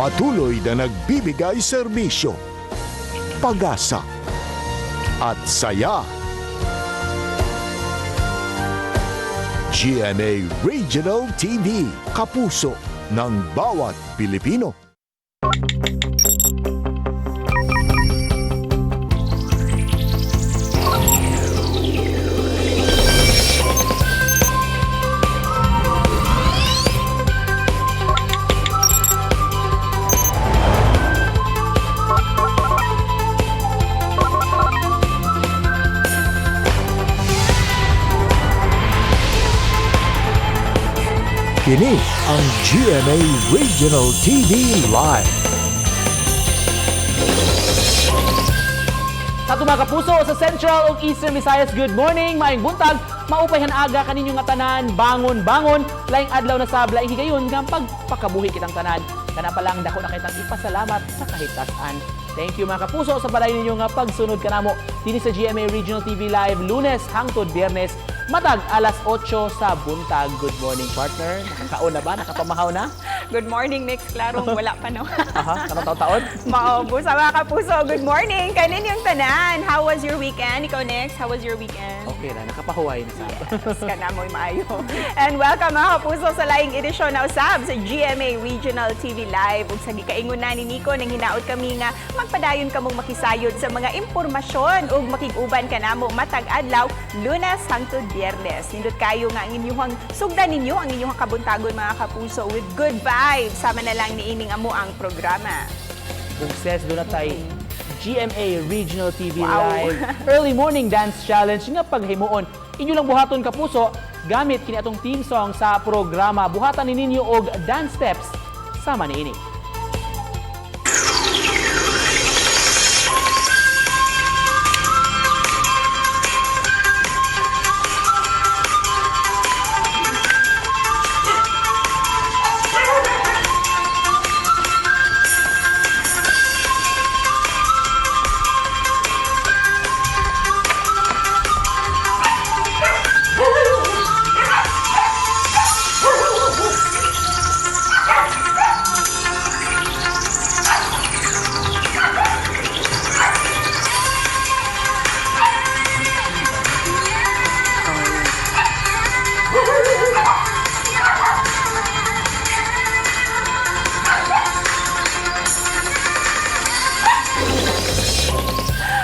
Patuloy na nagbibigay serbisyo, pag-asa at saya. GMA Regional TV, kapuso ng bawat Pilipino. Kini ang GMA Regional TV Live. Sa mga kapuso sa Central ug Eastern Visayas, good morning, maayong buntag, maupay aga kaninyo nga tanan, bangon-bangon, laing adlaw na sab, laing higayon nga pagpakabuhi kitang tanan. Kana pa lang dako na kitang ipasalamat sa kahitasan. Thank you, mga kapuso, sa balay ninyo nga pagsunod kanamo dinhi sa GMA Regional TV Live, Lunes hangtod Biyernes matag alas 8 sa buntag. Good morning, partner. Nakakaon na ba? Nakapamahaw na? Good morning, Nix. Klarong wala pa, no? Aha, kanang taon-taon? Maobo sa mga kapuso. Good morning. Kaninyong tanan. How was your weekend? Ikaw, Nix, how was your weekend? Okay na, nakapahuway na sa. Yes, kana mo'y maayo. And welcome, mga kapuso, sa laing edisyon na usab sa GMA Regional TV Live. Ug sa gikaingon na ni Nico nang hinaot kami nga magpadayon kamong makisayod sa mga impormasyon ug makig-uban kanamo matag adlaw, Lunes hangtod Biyernes. Nindot kayo nga ang inyong sugdan ninyo ang inyong kabuntagon, mga kapuso, with good vibes. Sama na lang niining amo ang programa. Ug ses doon na tay GMA Regional TV Live Early Morning Dance Challenge nga paghimuon. Inyo lang buhaton, kapuso, gamit kini atong theme song sa programa. Buhatan ni ninyo og dance steps sama niini.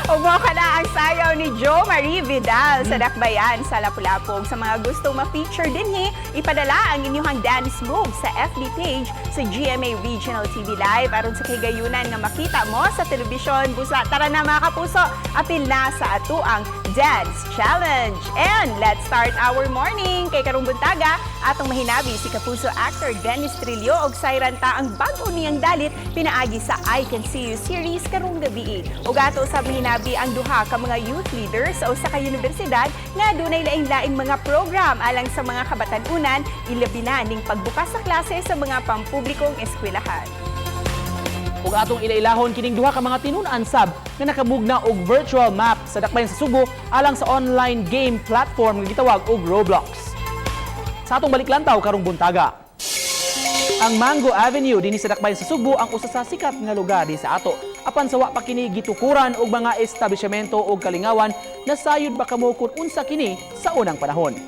Ug mao kana ang sayaw ni Jo Marie Vidal sa Dakbayan sa Lapu-Lapu. Sa mga gustong ma-feature dinhi, ipadala ang inyong dance move sa FB page sa GMA Regional TV Live aron sa kahigayunan nga makita mo sa telebisyon. Busa tara na, mga kapuso, apil na sa atuang Dance Challenge. And let's start our morning kay karong buntaga atong mahinabi si kapuso actor Dennis Trillo og sayran ta ang bag-o niyang dalit pinaagi sa I Can See You series karong gabi. Ug ato usab mahinabi ang duha ka mga youth leaders sa usa ka universidad nga dunay laing-laing mga program alang sa mga kabatan-unan, ilabi na ning pagbukas sa klase sa mga pampublikong eskwelahan. Ug atong ilailahon kining duha ka mga tinun-an sab nga nakamugna og virtual map sa Dakbayan sa Sugbo alang sa online game platform nga gitawag og Roblox. Sa atong baliklantaw karong buntaga. Ang Mango Avenue dinhi sa Dakbayan sa Sugbo ang usa sa sikat nga lugar di sa ato. Apan sa wa pa kini gitukuran og mga establishmento og kalingawan, nasayod ba kamo kung unsa kini sa unang panahon?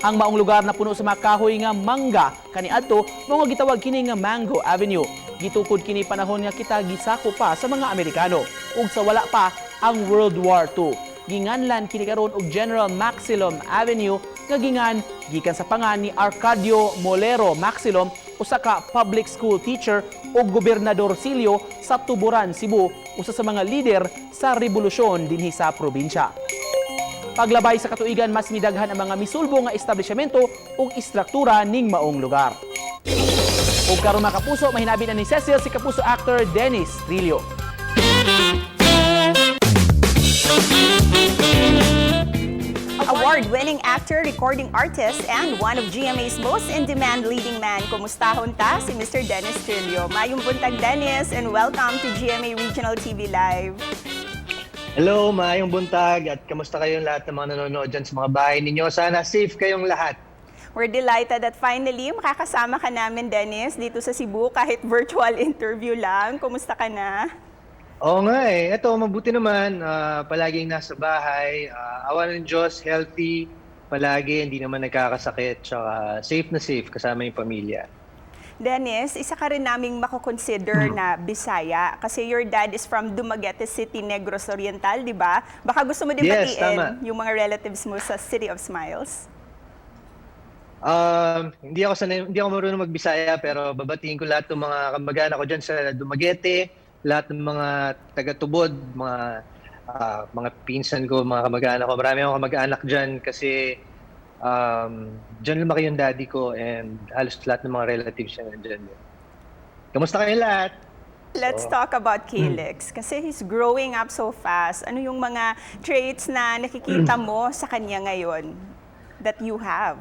Ang maong lugar na puno sa mga kahoy nga mangga kaniadto mao nga gitawag kini nga Mango Avenue. Gitukod kini panahon nga kita gisako pa sa mga Amerikano ug sa wala pa ang World War II. Ginganlan kini karon og General Maxilom Avenue nga gingan gikan sa pangan ni Arcadio Molero Maxilom, usa ka public school teacher ug gobernadorcillo sa Tuburan, Cebu, usa sa mga lider sa rebolusyon dinhi sa probinsya. Paglabay sa katuigan, mas midaghan ang mga misulbo nga establishmento ug istruktura ning maong lugar. Ug karon, mga kapuso, mahinabi na ni Cecil si kapuso actor Dennis Trillo. Award-winning actor, recording artist, and one of GMA's most in-demand leading man. Kumustahon ta si Mr. Dennis Trillo. Mayong buntag, Dennis, and welcome to GMA Regional TV Live. Hello, maayong buntag at kamusta kayong lahat ng mga nanonood dyan sa mga bahay ninyo. Sana safe kayong lahat. We're delighted that finally makakasama ka namin, Dennis, dito sa Cebu kahit virtual interview lang. Kumusta ka na? Oo nga eh. Ito, mabuti naman. Palaging nasa bahay. Awa ng Diyos, healthy. Palagi, hindi naman nagkakasakit. Tsaka safe na safe kasama yung pamilya. Dennis, isa ka rin naming mako-consider na Bisaya kasi your dad is from Dumaguete City, Negros Oriental, di ba? Baka gusto mo din Yes, batiin tama. yung mga relatives mo sa City of Smiles. Hindi ako sanay, hindi ako marunong magbisaya, pero babatiin ko lahat ng mga kamag-anak ko diyan sa Dumaguete, lahat ng mga taga-Tubod, mga pinsan ko, mga kamag-anak ko. Marami akong kamag-anak diyan kasi diyan lumaki yung daddy ko and halos lahat ng mga relatives niya nandiyan din. Kamusta kayo lahat? Let's talk about Calix kasi he's growing up so fast. Ano yung mga traits na nakikita mo sa kanya ngayon that you have?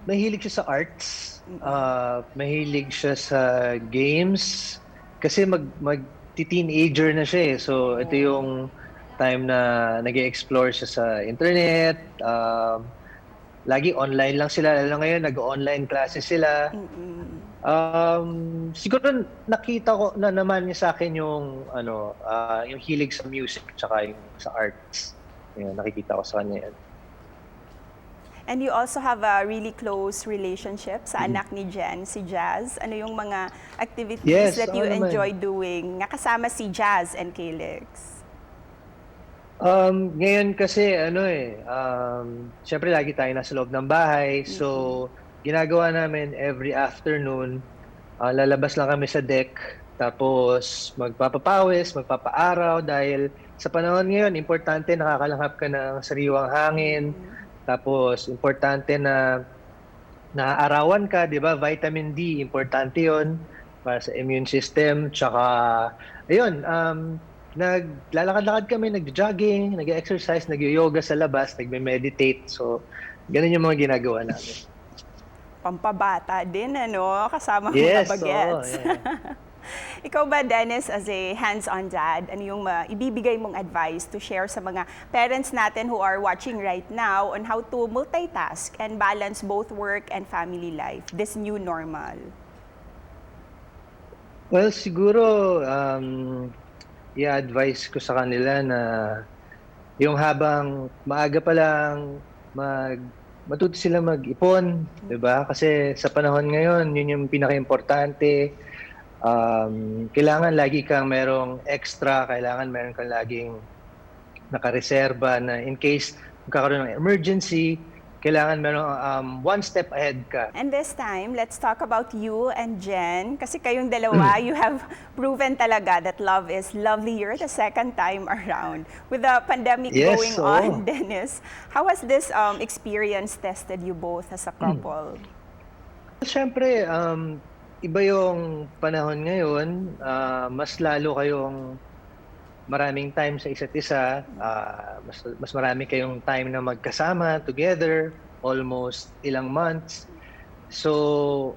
Mahilig siya sa arts. Mahilig siya sa games. Kasi mag mag teenager na siya eh. So ito yung time na nag explore siya sa internet. Lagi online lang sila. Lalo ngayon, nag-online classes sila. Siguro nakita ko na naman niya sa akin yung ano, yung hilig sa music tsaka yung sa arts. Yun, nakikita ko sa kanya yan. And you also have a really close relationship sa anak ni Jen, si Jazz. Ano yung mga activities Yes, that you oo naman. Enjoy doing nga kasama si Jazz and Calix? Ngayon kasi ano eh, syempre lagi tayo nasa loob ng bahay. So, ginagawa namin every afternoon, lalabas lang kami sa deck, tapos magpapapawis, magpapaaraw dahil sa panahon ngayon, importante nakakalanghap ka ng sariwang hangin. Tapos, importante na naaarawan ka, 'di ba? Vitamin D, importante 'yon para sa immune system. Tsaka, ayun, naglalakad-lakad kami, nag-jogging, nag-exercise, nag-yoga sa labas, nagme-meditate. So, ganun yung mga ginagawa namin. Pampabata din, ano? Kasama mga Yes, oo, bagets. Yeah. Ikaw ba, Dennis, as a hands-on dad, ano yung ibibigay mong advice to share sa mga parents natin who are watching right now on how to multitask and balance both work and family life, this new normal? Well, siguro, i-advise ko sa kanila na yung habang maaga pa lang, matuto sila mag-ipon, 'di ba? Kasi sa panahon ngayon, yun yung pinaka-importante. Kailangan lagi kang merong extra, kailangan meron kang laging nakareserba na in case magkakaroon ng emergency, kailangan merong one step ahead ka. And this time, let's talk about you and Jen. Kasi kayong dalawa, you have proven talaga that love is lovelier the second time around. With the pandemic going oo. on, Dennis, how has this experience tested you both as a couple? Siyempre, iba yung panahon ngayon, mas lalo kayong maraming time sa isa't isa, mas marami kayong time na magkasama together, almost ilang months. So,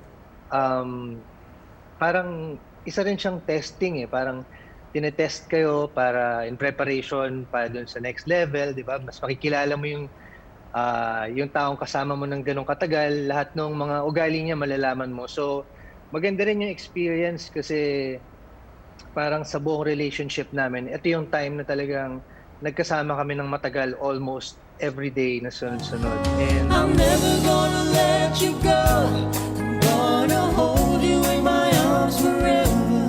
parang isa rin siyang testing eh, parang tinetest kayo para in preparation para dun sa next level, 'di ba? Mas makikilala mo yung taong kasama mo ng ganong katagal, lahat ng mga ugali niya malalaman mo. So, maganda rin yung experience kasi parang sa buong relationship namin, ito yung time na talagang nagkasama kami ng matagal, almost every day na sunod-sunod. And I'm never gonna let you go. I'm gonna hold you in my arms forever.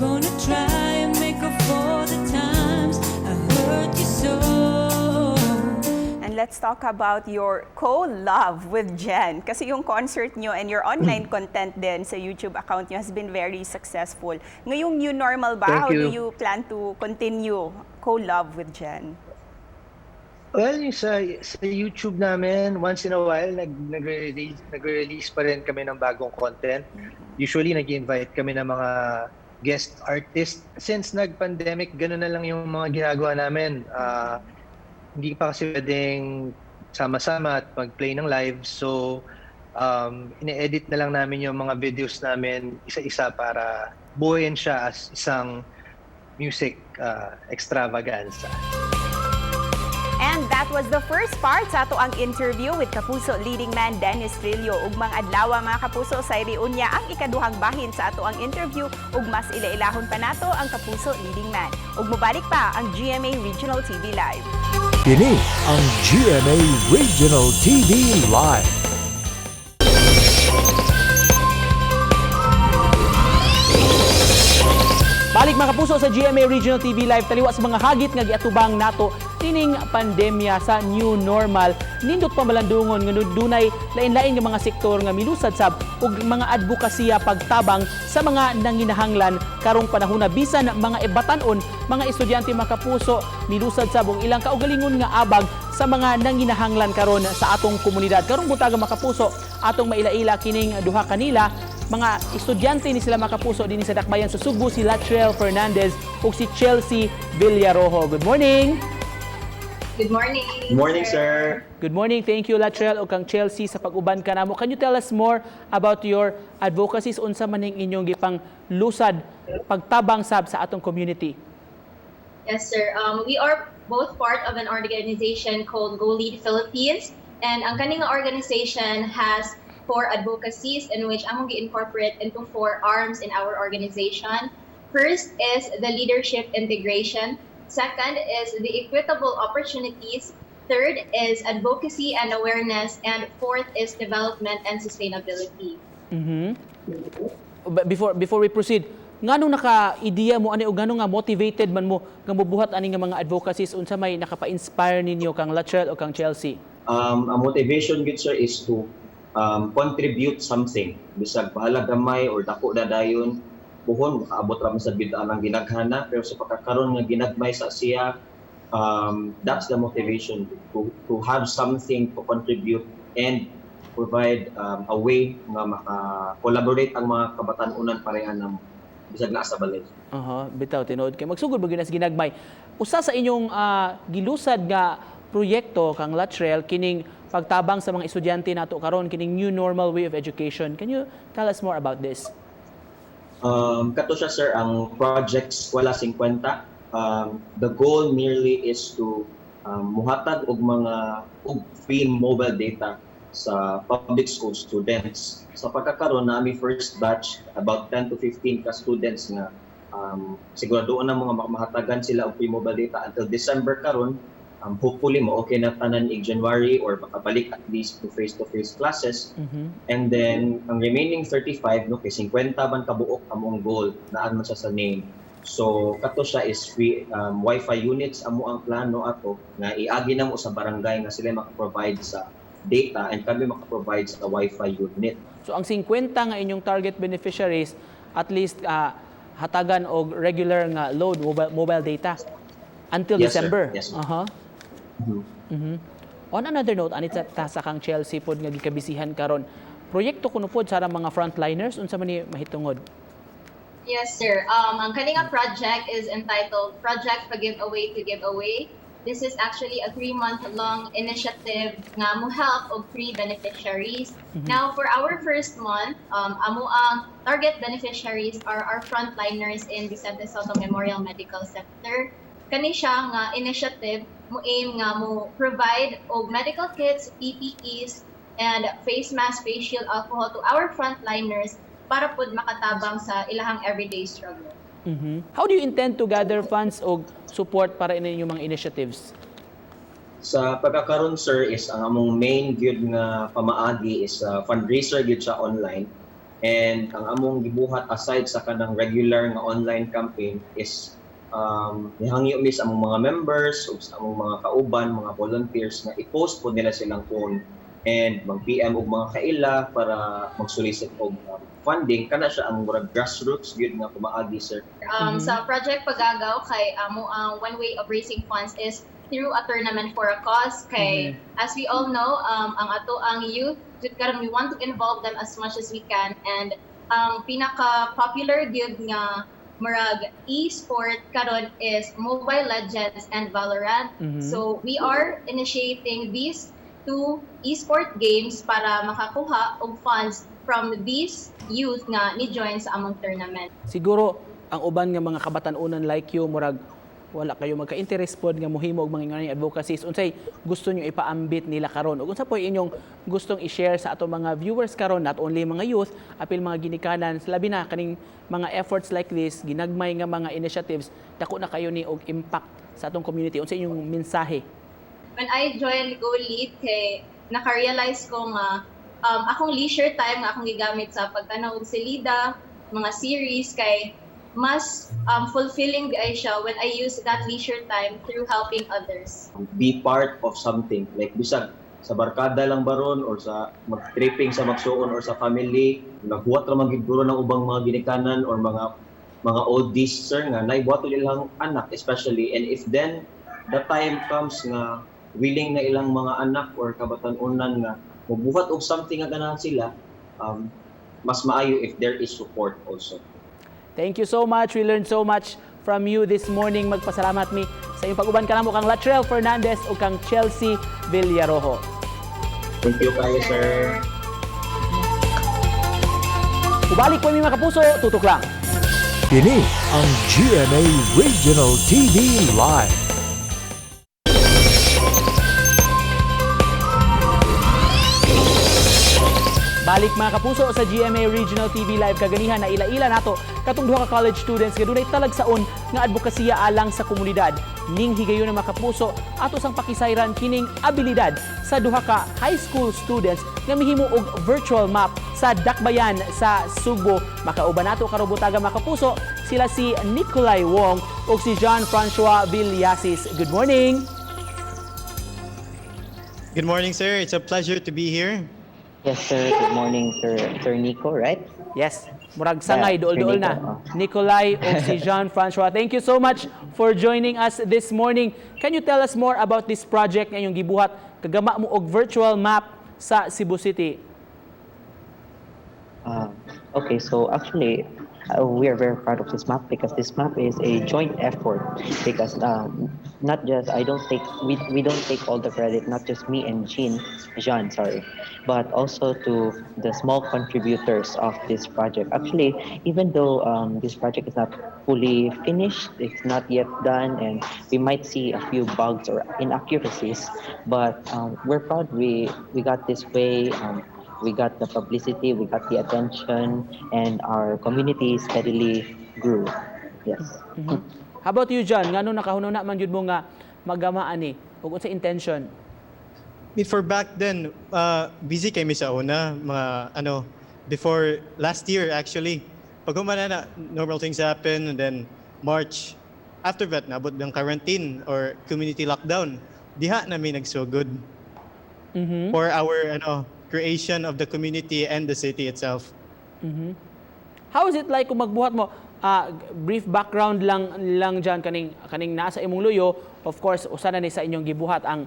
Gonna try and make up for the times I hurt you so. And let's talk about your co-love with Jen. Kasi yung concert nyo and your online content din sa YouTube account nyo has been very successful. Ngayong new normal ba, Thank how do you. you plan to continue co-love with Jen? Well, yung sa YouTube namin, once in a while, nagre-release pa rin kami ng bagong content. Usually, nag invite kami ng mga guest artist. Since nag-pandemic, gano'n na lang yung mga ginagawa namin. Hindi pa kasi pwedeng sama-sama at mag-play ng live. So, ine-edit na lang namin yung mga videos namin isa-isa para buuin siya as isang music extravaganza. And That was the first part sa atoang interview with Kapuso leading man Dennis Trillo. Ugmang adlaw, mga kapuso, sa unya ang ikaduhang bahin sa atoang interview ug mas ilailahon pa nato ang Kapuso leading man. Ug mobalik pa ang GMA Regional TV Live. Kini ang GMA Regional TV Live. Balik, mga kapuso, sa GMA Regional TV Live, taliwa sa mga hagit nga giatubang nato tining pandemya sa new normal. Nindot pamalandungon nga dunay lain-lain nga mga sektor nga milusad sab og mga advokasya pagtabang sa mga nanginahanglan karong panahona, bisan mga ibatan-on, mga estudyante, mga kapuso, milusad sab og ilang kaugalingon nga abag sa mga nanginahanglan karon sa atong komunidad. Karong butaga, mga kapuso, atong maila-ila kining duha kanila. Mga estudyante ni sila, mga kapuso, dinhi sa Dakbayan sa Sugbo, si Latrell Fernandez ug si Chelsea Villarojo. Good morning. Good morning. Good morning, sir. Good morning. Thank you, Latrell ug kang Chelsea, sa pag-uban kanamo. Can you tell us more about your advocacies, unsa man ning inyong gipang lusad pagtabang sab sa atong community? Yes, sir. We are both part of an organization called Go Lead Philippines. And ang kaning organization has four advocacies in which among gi-incorporate into four arms in our organization. First is the leadership integration. Second is the equitable opportunities. Third is advocacy and awareness. And fourth is development and sustainability. But before we proceed, nganong naka-ideya mo ani o nganong nga motivated man mo nga mobuhat ani nga mga advocacies? Unsa may nakapa-inspire ninyo, kang Latrell o kang Chelsea? Ang motivation gud, sir, is to contribute something. Bisag bahala gamay or dako na dayon, puhon makaabot ra man sa bidaan ang ginaghana, pero sa pagkakaron nga ginagmay sa siya, that's the motivation to have something to contribute and provide a way nga maka-collaborate ang mga kabatan-unan pareha ng bisag naa sa balay. Aha, bitaw, tinuod kay magsugod ba gyud na sa ginagmay. Usa sa inyong gilusad nga proyekto, kang Latrell, kining pagtabang sa mga estudyante nato karon kining new normal way of education. Can you tell us more about this? Kato siya, sir, ang Project Eskwela 50. The goal merely is to muhatag og mga og free mobile data sa public school students. Sa pagkakaroon nami first batch, about 10 to 15 ka students nga sigurado na mga mahatagan sila og free mobile data until December karon. Hopefully mo okay na tanan ig January or makabalik at least to face-to-face classes. And then ang remaining 35, no, kay 50 man kabuok among goal, naan man siya sa name. So kato siya is free Wi-Fi units amo ang plano ato nga iagi namo sa barangay nga sila maka-provide sa data and kami maka-provide sa Wi-Fi unit. So ang 50 nga inyong target beneficiaries, at least hatagan og regular nga load mobile data until Yes, sir. December. Yes, sir. On another note, anit sa ta sa kang Chelsea pod nga gikabisihan karon. Proyekto kuno pod sa mga frontliners, unsa man ni mahitungod? Yes, sir. Ang kaninga project is entitled Project Pa-Giveaway to Giveaway. This is actually a 3-month-long initiative nga mo help og three beneficiaries. Now, for our first month, amo ang target beneficiaries are our frontliners in Vicente Sotto Memorial Medical Center. Kani siya nga initiative mo aim nga mo provide og medical kits, PPEs, and face mask, face shield, alcohol to our frontliners para pud makatabang sa ilahang everyday struggle. How do you intend to gather funds og support para inyong mga initiatives? Sa pagkakaroon, sir, is ang among main gyud nga pamaagi is fundraiser gyud siya online, and ang among gibuhat aside sa kanang regular nga online campaign is nihangyo mi sa among mga members ug sa among mga kauban, mga volunteers, nga i-post po nila silang phone and mag-PM og mga kaila para mag-solicit og funding. Kana siya ang murag grassroots gyud nga pamaagi, sir. Sa Project Pagagaw kay amo ang one way of raising funds is through a tournament for a cause, kay as we all know, ang ato ang youth jud karon, we want to involve them as much as we can, and ang pinaka popular gyud nga murag e-sport karon is Mobile Legends and Valorant. So we are initiating these two e-sport games para makakuha og funds from these youth nga ni join sa among tournament. Siguro ang uban nga mga kabatan-unan like you, murag Wala kayo magka-interest pod nga mohimo og mga ingani advocacies. Unsay gusto nyo ipaambit nila karon ug unsa po inyong gustong i-share sa atong mga viewers karon, not only mga youth, apil mga ginikanan, labi na kaning mga efforts like this, ginagmay nga mga initiatives, dako na kayo ni og impact sa atong community? Unsa inyong mensahe? When I joined Go Lead, kay naka-realize ko nga akong leisure time nga akong gigamit sa pagtanaw og silida, mga series, kay mas fulfilling diay siya when I use that leisure time through helping others. Be part of something, like bisag sa barkada lang baron or sa mag-tripping sa magsuon or sa family, nagbuhat ra man gid guro ng ubang mga ginikanan or mga oldies, sir, nga naibuhat ilang anak especially. And if then the time comes nga willing na ilang mga anak or kabatan-unan nga mobuhat og something nga ganahan sila, mas maayo if there is support also. Thank you so much. We learned so much from you this morning. Magpasalamat mi sa inyong pag-uban kanamo, kang Latrell Fernandez ug kang Chelsea Villarojo. Thank you kayo, sir. Ubalik po mi, mga kapuso, tutok lang. Kini ang GMA Regional TV Live. Balik, mga kapuso, sa GMA Regional TV Live. Kaganihan na ila-ila nato katong duha ka college students nga dunay talagsaon nga advokasya alang sa komunidad. Ning higayon na, mga kapuso, ato sang pakisayran kining abilidad sa duha ka high school students nga mihimo og virtual map sa dakbayan sa Sugbo. Makauban nato karong buntaga, mga kapuso, sila si Nicolai Wong ug si Jean-Francois Villasis. Good morning. Good morning, sir. It's a pleasure to be here. Yes, sir. Good morning, sir. Sir Nico, right? Yes. Murag sangay, Yeah, duol-duol Sir na. Nico, oh. Nicolai o si Jean-Francois. Thank you so much for joining us this morning. Can you tell us more about this project nga inyong gibuhat? Kagama mo og virtual map sa Cebu City. Okay, so actually, we are very proud of this map because this map is a joint effort. Because not just I don't take we don't take all the credit, not just me and Jean, sorry, but also to the small contributors of this project. Actually, even though this project is not fully finished, it's not yet done, and we might see a few bugs or inaccuracies, but we're proud we got this way. We got the publicity, we got the attention, and our community steadily grew. Yes. How about you, John? Ngano nakahunahuna man jud mo nga maggama ani? Ug unsa intention? I mean, for back then, busy kami sa una, mga ano, before last year actually. Pag humana na, normal things happen, and then March, after that, naabot ng quarantine or community lockdown. Diha na mi nagsugod for our ano, creation of the community and the city itself. How is it like kung magbuhat mo? Brief background lang dyan, kaning nasa imong luyo, of course, usa na ni sa inyong gibuhat ang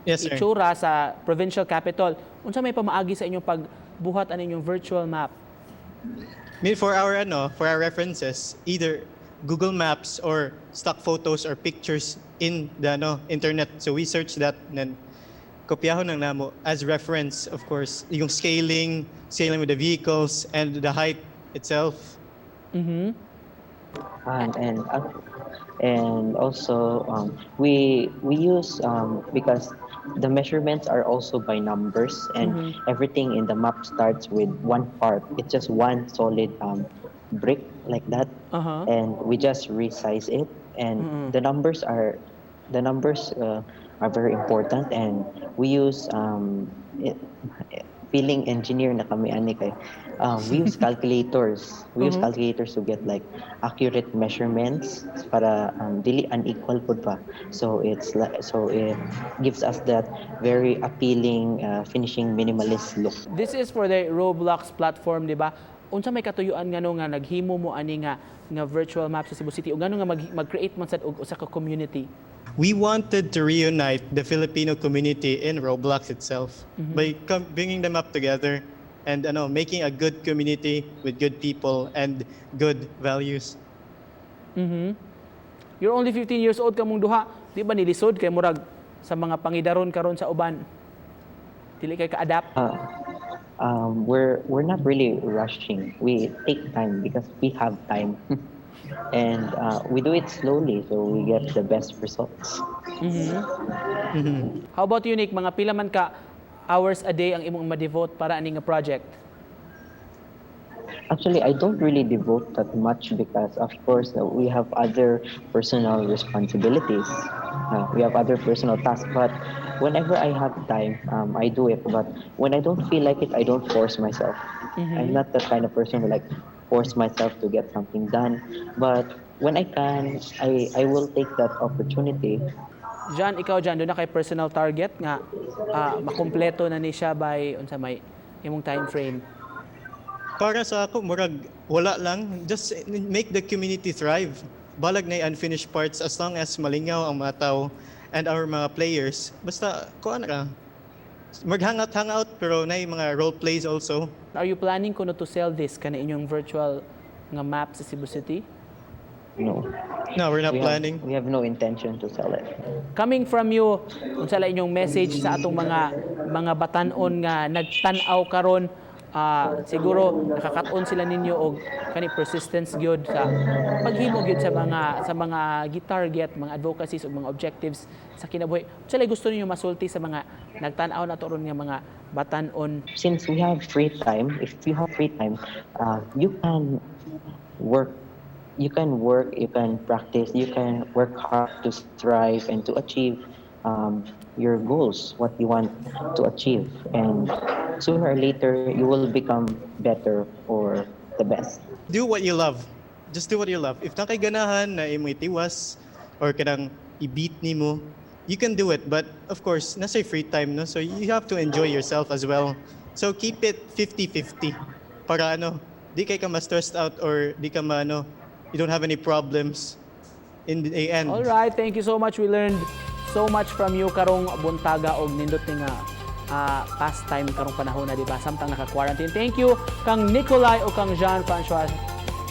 Yes, sir. itsura sa provincial capital. Unsa may pamaagi sa inyong pagbuhat ani inyong virtual map? I mean, for our ano, for our references, either Google Maps or stock photos or pictures in the ano, internet. So we search that and then kopyahon lang namo as reference, of course, yung scaling, scaling with the vehicles and the height itself. And also we use, because the measurements are also by numbers and everything in the map starts with one part. It's just one solid brick like that, and we just resize it. And the numbers are very important, and we use it, feeling engineer na kami ani kay we use calculators. We use calculators to get like accurate measurements para dili unequal pud pa. So it gives us that very appealing finishing minimalist look. This is for the Roblox platform, di ba? Unsa may katuyuan ngano nga naghimo mo ani nga virtual map sa Cebu City ug ngano nga mag-create man sad og usa ka community? We wanted to reunite the Filipino community in Roblox itself by bringing them up together and ano, making a good community with good people and good values. You're only 15 years old kamong duha. Di ba nilisod kay murag sa mga pangidaron karon sa uban? Dili kay ka-adapt? We're not really rushing. We take time because we have time. And we do it slowly so we get the best results. How about you, Nick? Mga pila man ka hours a day ang imong ma-devote para ani nga project? Actually, I don't really devote that much because, of course, we have other personal responsibilities. We have other personal tasks. But whenever I have time, I do it. But when I don't feel like it, I don't force myself. I'm not that kind of person who, like, force myself to get something done. But when I can, I will take that opportunity. John, ikaw John, duna kay personal target nga makumpleto na ni siya by unsa may imong time frame? Para sa ako, murag wala lang. Just make the community thrive. Balag na unfinished parts as long as malingaw ang mga tao and our mga players. Basta, kuan ra. Mag-hangout, hangout, pero na mga role plays also. Are you planning kuno to sell this kana inyong virtual nga map sa Cebu City? No. No, we're not planning. We have no intention to sell it. Coming from you, unsa la inyong message sa atong mga batan-on nga nagtan-aw karon? Siguro nakakat-on sila ninyo og kani persistence gyud sa paghimo gyud sa mga gi-target, mga advocacies ug mga objectives sa kinabuhi. Unsa lay gusto ninyo masulti sa mga nagtan-aw nato ron nga mga batan-on? Since we have free time, if you have free time, you can work. You can work, you can practice, you can work hard to strive and to achieve your goals, what you want to achieve. And sooner or later, you will become better or the best. Do what you love. Just do what you love. If naa kay ganahan na imong itiwas or kanang i-beat nimo, you can do it. But of course, naa say free time, no? So you have to enjoy yourself as well. So keep it 50-50 para ano, di kay ka ma-stressed out or di ka maano, you don't have any problems in the end. All right, thank you so much. We learned so much from you karong buntaga og nindot ni nga pastime karong panahon na, di ba? Samtang naka-quarantine. Thank you kang Nicolai o kang Jean-François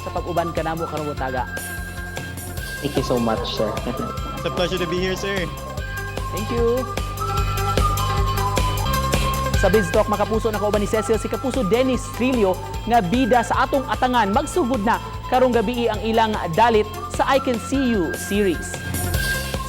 sa pag-uban kanamo karong buntaga. Thank you so much, sir. It's a pleasure to be here, sir. Thank you. Sa Biz Talk, Makapuso, nakauban ni Cecil si Kapuso Dennis Trillo nga bida sa atong atangan. Magsugod na karong gabi ang ilang dalit sa I Can See You series.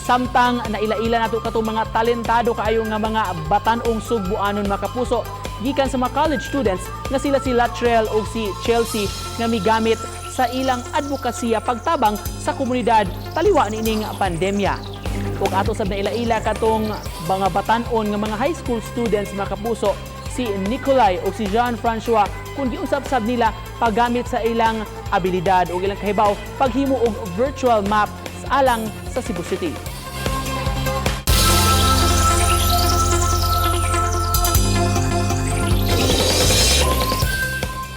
Samtang naila-ila nato katong mga talentado kaayo nga mga batan-ong Sugbuanon, Makapuso, gikan sa mga college students nga sila si Latrell ug si Chelsea nga migamit sa ilang advokasya pagtabang sa komunidad taliwa niining pandemya. Ug ato sab naila-ila katong mga batan-on nga mga high school students, Makapuso, si Nicolai ug si Jean-François, kung giusap sab nila paggamit sa ilang abilidad ug ilang kahibaw paghimo og virtual map sa alang sa Cebu City.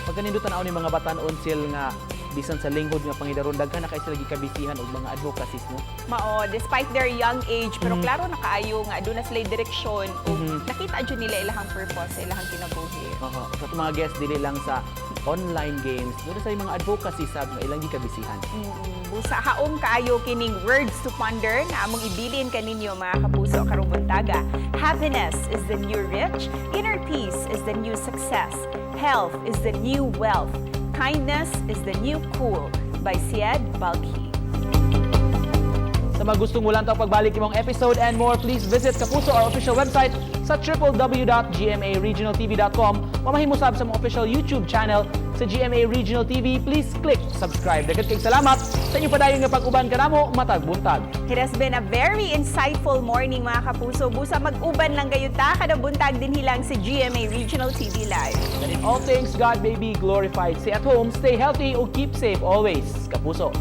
Pagkanindot tan-aw ni mga batan-on sil nga bisan sa linghod nga pangidaron, daghan na kay sila gikabisihan og mga advocacies, no? Mao, despite their young age, pero klaro na kaayo nga duna sila direksyon ug nakita jud nila ilahang purpose sa ilahang kinabuhi. Oho. Sa atong mga guests, dili lang sa online games, duna sa mga advocacy sab nga ilang gikabisihan. Busa haom kaayo kining words to ponder na among ibilin kaninyo, mga kapuso, karong buntaga. Happiness is the new rich, inner peace is the new success, health is the new wealth, kindness is the new cool, by Syed Balkhi. Sa mga gustong mulantaw pagbalik imong episode and more, please visit, Kapuso, our official website sa www.gmaregionaltv.com. Mamahimo sab sa mga official YouTube channel sa GMA Regional TV. Please click subscribe. Daghan kay salamat sa inyong padayon nga pag-uban kanamo matag buntag. It has been a very insightful morning, mga kapuso. Busa mag-uban lang gayud ta kada buntag dinhi lang sa GMA Regional TV Live. And in all things, God may be glorified. Stay at home, stay healthy, o keep safe always. Kapuso.